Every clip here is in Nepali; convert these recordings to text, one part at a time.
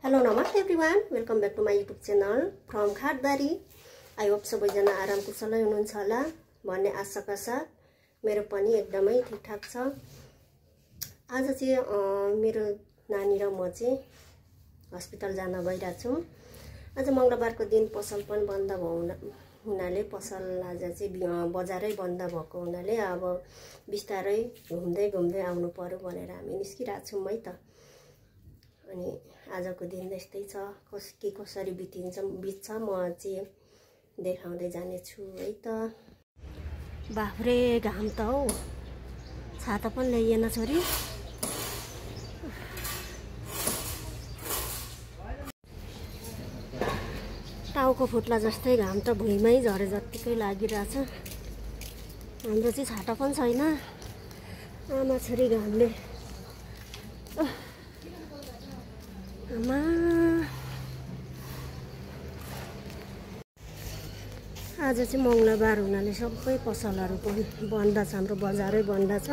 हेलो नमस्ते everyone, welcome back to my YouTube channel from Khatbari. I hope सबैजना आराम कुशलै हुनुहुन्छ होला भन्ने आशाका साथ मेरो पनि एकदमै ठिकठाक छ। आज चाहिँ मेरो नानी र म चाहिँ हस्पिटल जान गइरहेको छौँ। आज मङ्गलबारको दिन पसल पनि बन्द हुनाले पसल आज चाहिँ बजारै बन्द भएको हुनाले अब बिस्तारै घुम्दै आउनु पर्यो भनेर हामी निस्किरहेको छौँ है त। अनि आजको दिन यस्तै छ, के कसरी बित्छ म चाहिँ देखाउँदै जानेछु है त। बाफ्रे घाम त हौ, छाता पनि ल्याइएन छोरी। टाउको फुट्ला जस्तै घाम त भुइँमै झरे जत्तिकै लागिरहेछ। हाम्रो चाहिँ छाता पनि छैन, आमा छोरी घामले आमा। आज चाहिँ मङ्गलबार हुनाले सबै पसलहरू पनि बन्द छ, हाम्रो बजारै बन्द छ।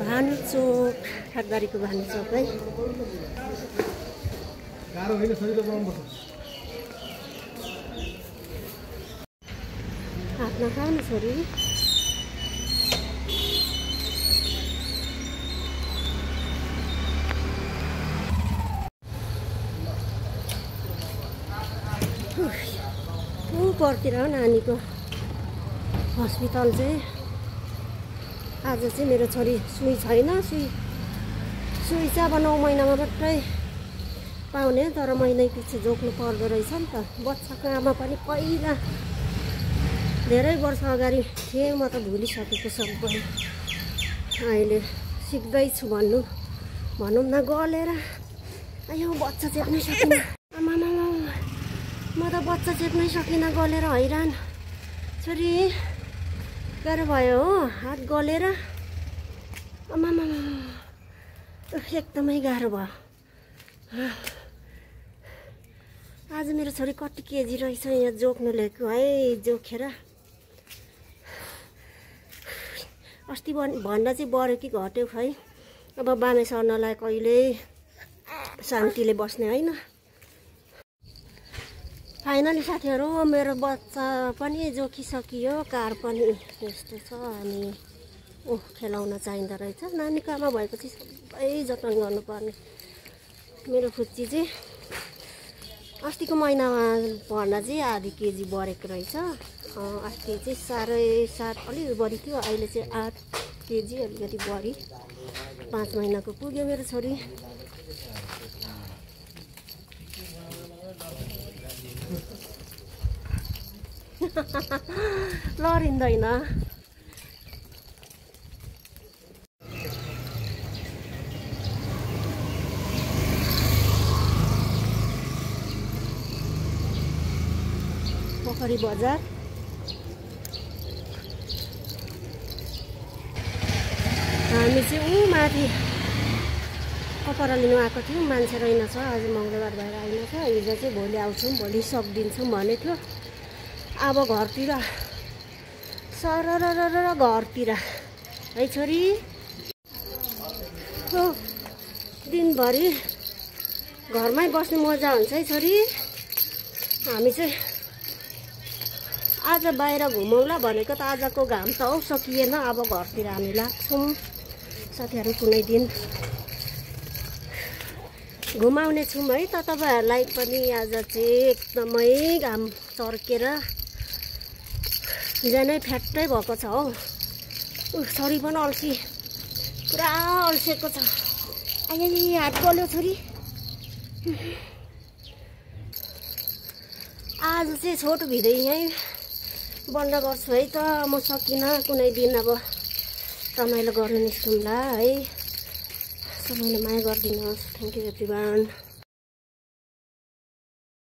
भानुचोक, खाटबारीको भानुचोक है। हात नखाउनु छोरी। परतिर हो नानीको हस्पिटल चाहिँ। आज चाहिँ मेरो छोरी सुई छैन, सुई चाहिँ अब 9 महिनामा मात्रै पाउने, तर महिनै पछि जोक्नु पर्दो रहेछ नि त। बच्चाको आमा पनि पहिला धेरै वर्ष अगाडि थिएँ, म त भुलिसकेको सबै। अहिले सिक्दैछु भनौँ न गलेर। अयो बच्चा चेप्नै सकिनँ, आमामा म त बच्चा चेप्नै सकिनँ गलेर हैरान। छोरी गाह्रो भयो हो, हात गलेर आमामा एकदमै गाह्रो भयो। आज मेरो छोरी कति केजी रहेछ यहाँ जोक्नु ल्याएको है, जोखेर। अस्ति भन्दा चाहिँ बढ्यो कि घट्यो खै। अब बामे सर्नलाई कहिले शान्तिले बस्ने होइन। फाइनली साथीहरू मेरो बच्चा पनि जोखिसकियो, कार पनि यस्तो छ। अनि खेलाउन चाहिँदो रहेछ। नानीको आमा भएपछि सबै जतन गर्नुपर्ने। मेरो फुच्ची चाहिँ अस्तिको महिनामा भन्दा चाहिँ आधी केजी बढेको रहेछ। अस्ति चाहिँ 7.5 अलिक बढी थियो, अहिले चाहिँ 8 केजी अलिकति बढी। 5 महिनाको पुग्यो मेरो छोरी। लरिँदैन। पोखरी बजार हामी चाहिँ माथि कपडा लिनु आएको थियौँ। मान्छे रहेनछ, आज मङ्गलबार भएर आइनछ। हिजो चाहिँ भोलि आउँछौँ, भोलि सकिदिन्छौँ भनेको थियो। अब घरतिर सरर घरतिर है छोरी। दिनभरि घरमै बस्ने मजा हुन्छ है छोरी। हामी चाहिँ आज बाहिर घुमौँला भनेको त आजको घाम त औ सकिएन। अब घरतिर हामी लाग्छौँ साथीहरू, कुनै दिन घुमाउने छौँ है त तपाईँहरूलाई पनि। आज चाहिँ एकदमै घाम चर्केर हिजो फ्याट्टै भएको छ हौ। छोरी पनि अल्छी, पुरा अल्छेको छ। आइ हात गल्यो छोरी। आज चाहिँ छोटो भिडियो यहीँ बन्द गर्छु है त। म सकिनँ, कुनै दिन अब रमाइलो गर्नु निस्कौँला है। सबैले माया गरिदिनुहोस्। Thank you everyone.